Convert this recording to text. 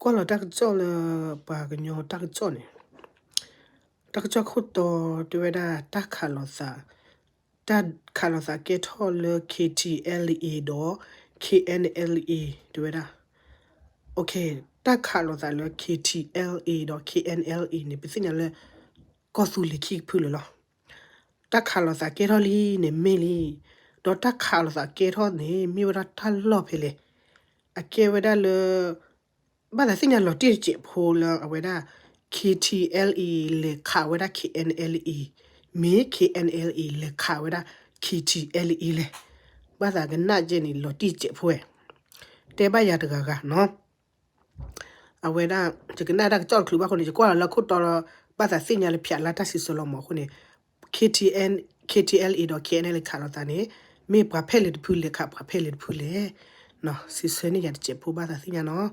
ကွၢ်လီၤတၢ်ကစီၣ်လၢ ပှၤကညီတၢ်ကစီၣ်န့ၣ်, တၢ်ကစီၣ်ခိၣ်တီတဲဝဲဒၣ် တၢ်ခးလိာ်သး, တၢ်ခးလိာ်သးကဲထီၣ်လၢ K T L A ဒီး K N L A တဲဝဲဒၣ်. တၢ်ခးလိာ်သးလၢ K T L A ဒီး K N L A န့ၣ် ပသ့ၣ်ညါလၢ ကီၢ်သူလ့ၤခံကဖုလၢာ်လီၤ. တၢ်ခးလိာ်သးကဲထီၣ်လံန့ၣ်မ့ၢ်လံ, ဒီးတၢ်ခးလိာ်သးကဲထီၣ်န့ၣ် မ့ၢ်ဝဲဒၣ်တၢ်လီၢ်ဖဲလဲၣ်. အကဲဝဲဒၣ်လၢ ဘၣ်သးသ့ၣ်ညါလီၤတံၢ်တစဲးဖိလၢအဝဲဒၣ် K T L A လဲၤခးဝဲဒၣ် K N L A, မ့ၢ် K N L A လဲၤခးဝဲဒၣ် K T L A လဲၣ်. ဘၣ်သးကနၣ်ကဲန့ၣ် လီၤတံၢ်တစဲးဖိဝဲ, တဲဘၣ်ယၤတဂၤဂၤနီၤ. အဝဲဒၣ် ယကနၣ်တၢ်ကစီၣ်တချုးဘၣ်အဃိန့ၣ် ယကွၢ်လီၤလၢခိၣ်တီလီၤ, ဘၣ်သးသ့ၣ်ညါလၢဖၠးလၢတၢ်စံးဆၢလီၤမးအဃိန့ၣ်, K T N, K T L A ဒီး K N L A ခးလိာ်သးန့ၣ် မ့ၢ်ပှၤဖဲလဲၣ်တဖုလဲၤခးပှၤဖဲလဲၣ်တဖုလဲၣ်. စံးဆၢန့ၢ်ယၤတစဲးဖိဘၣ်သးသ့ၣ်ညါနီၤ.